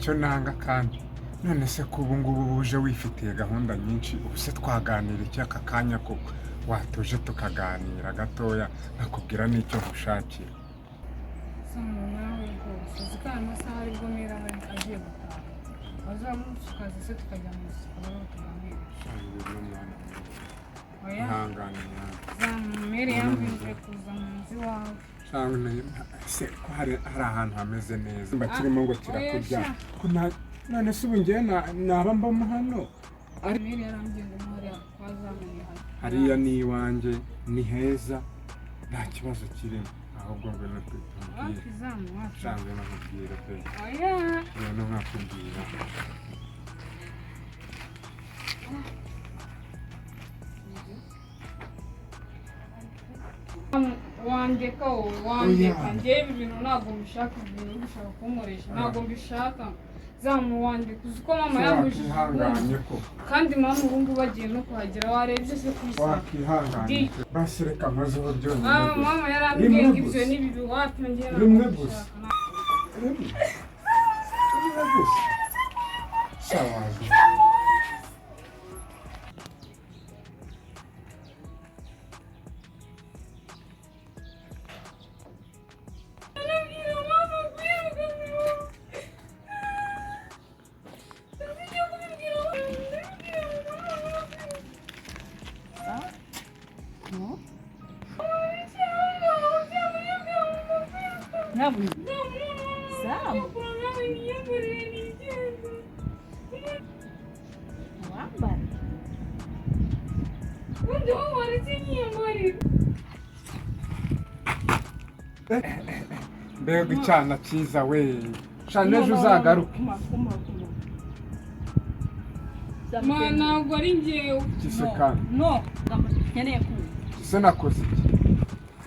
Icyo nanga kandi, none se ko ubu ngubu buje wifitiye gahunda nyinshi, ubu se twaganira iki aka kanya koko? Watuje tukaganira gatoya, nkakubwira n'icyo nkushakira. Zamu, nawe rwose uzi ko aya masaha aribwo Mera aba agiye gutaha. Wazamutse ukaza se tukajya mu nzu tukaba ariho tuganira. Ngwino mwana mwiza. Oya. Ihangane mwana. Zamu, Mera yambujije kuza mu nzu iwawe. Cyangwa se ko hari ahantu hameze neza mba kirimo ngo kirakurya? Oya, sha. Ko none se ubu ngewe naba mbamo hano? Mera yarambwiye ngo hariya kwa Zamu ni habi. Hariya ni iwanjye, ni heza, nta kibazo kirimo. Ahubwo ngwino tubwire. Wapi Zamu, wapi. Sha, ngwino nkubwire pe. Oya. Ngwino nkakubwira. Wandeka wowe, wandeka. Oya. Njyewe ibi bintu ntabwo mbishaka. Ibi bintu bishaka kunkoresha, ntabwo mbishaka. Zamu, wandeka. Uzi ko mama yambujije Wakihanganye ko? Kandi mama ubu ngubu agiye no kuhagera, warebye se ku isaha? Wakihanganye. Basi reka nkozeho byonyine Ah, gusa. mama yarambwiye Rimwe ngo ibyo gusa. ni bibi. Wapi, njyewe ntabwo Rimwe mbishaka. gusa. Rimwe, rimwe gusa. Sha, waje. Narabwira mama kwiruka ngo Sinzi kubibwira mama, ndabibwira mama. No. Ntabwo. Zamu. Wambara. Ubundi wowe waretse nkiyambarira. Mbega icyana cyiza we! Sha, n'ejo uzagaruke. Kuma, kuma, kuma. Ma, ntabwo ari njyewe. Iki se kandi? No. Nkeneye kumva. Iki se nakoze iki?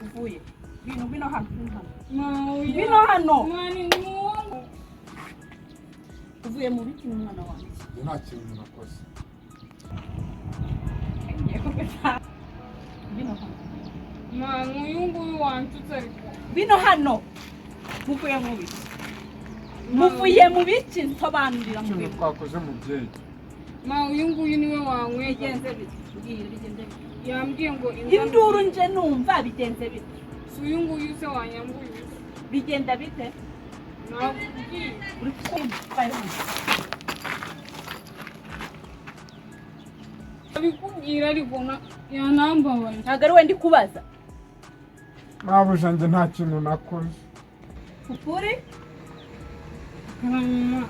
Uvuye. Ngwino, ngwino hano, ngwino hano. Ma, oya. Ngwino hano. Ma, ni umuhungu. Uvuye mu biki n'umwana wanjye? Njye nta kintu nakoze. Ngiye kuguca. Ngwino hano. Ma, ni uyu nguyu wantutse ariko. Ngwino hano. Muvuye mu biki? Muvuye mu biki? Nsobanurira, Ikintu muvuye. twakoze, mubyeyi. Ma, uyu nguyu niwe wanywega. Bigenze bite? Mbwira, bigenze bite? Yambwiye ngo Induru nje numva, bigenze bite? Si uyu nguyu se wanyambuye ubusa? Bigenda bite? Nakubwiye. Uri kumva? Abikubwira ariko yanambabaye. Ntabwo ari we ndi kubaza. Mabuja, njye nta kintu nakoze. Ukuri. Hanyuma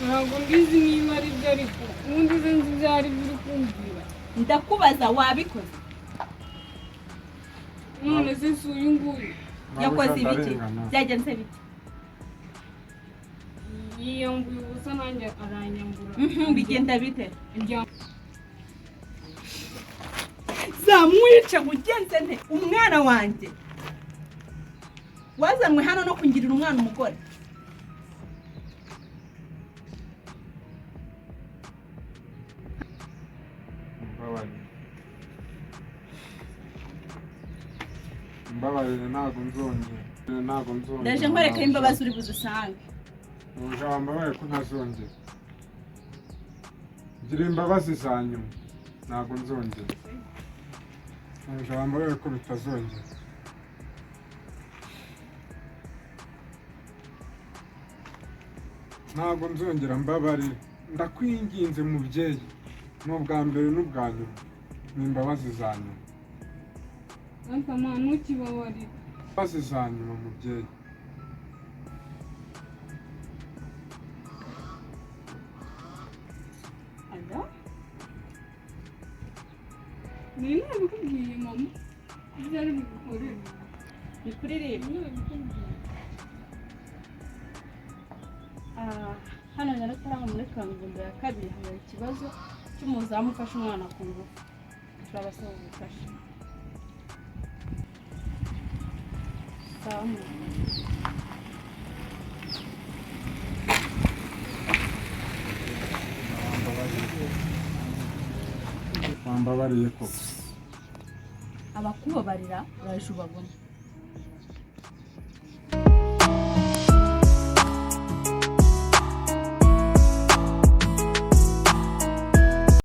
ntabwo mbizi niba ari byo, ariko ubundi se nzi ibyo ari byo uri kumbwira? Ndakubaza, wabikoze? None se si uyu nguyu? Yakoze ibiki? Ndarengana. Byagenze bite? Yiyambuye ubusa nanjye aranyambura. Bigenda bite? Ibya Zamwice, mugenze nte umwana wanjye wazanwe hano no kungirira umwana umugore? Mbabarire, mbabarire, ntabwo nzongera, ntabwo nzongera. Ndaje nkwereka imbabazi uri buzisange. Mabuja, wambabarire ko ntazongera. Gira imbabazi za nyuma, ntabwo nzongera. Mabuja, wambabarire ko bitazongera. Ntabwo nzongera, mbabarire, ndakwinginze mubyeyi. Ni ubwa mbere n'ubwa nyuma, ni imbabazi za nyuma. Ariko ma, ntukibabarire. Imbabazi za nyuma, mubyeyi. Allo? Nari nabikubwiye mama ibyo ari bugukorere. Ni kuri RIB? Nari nabikubwiye. Ah, hano Nyarutarama muri Kangondo ya kabiri habaye ikibazo cy'umuzamu ufashe umwana ku ngufu. Turabasaba ubufasha. Sawa, murakoze. Wambabariye, wambabariye koko? Abakubabarira uraje ubabona.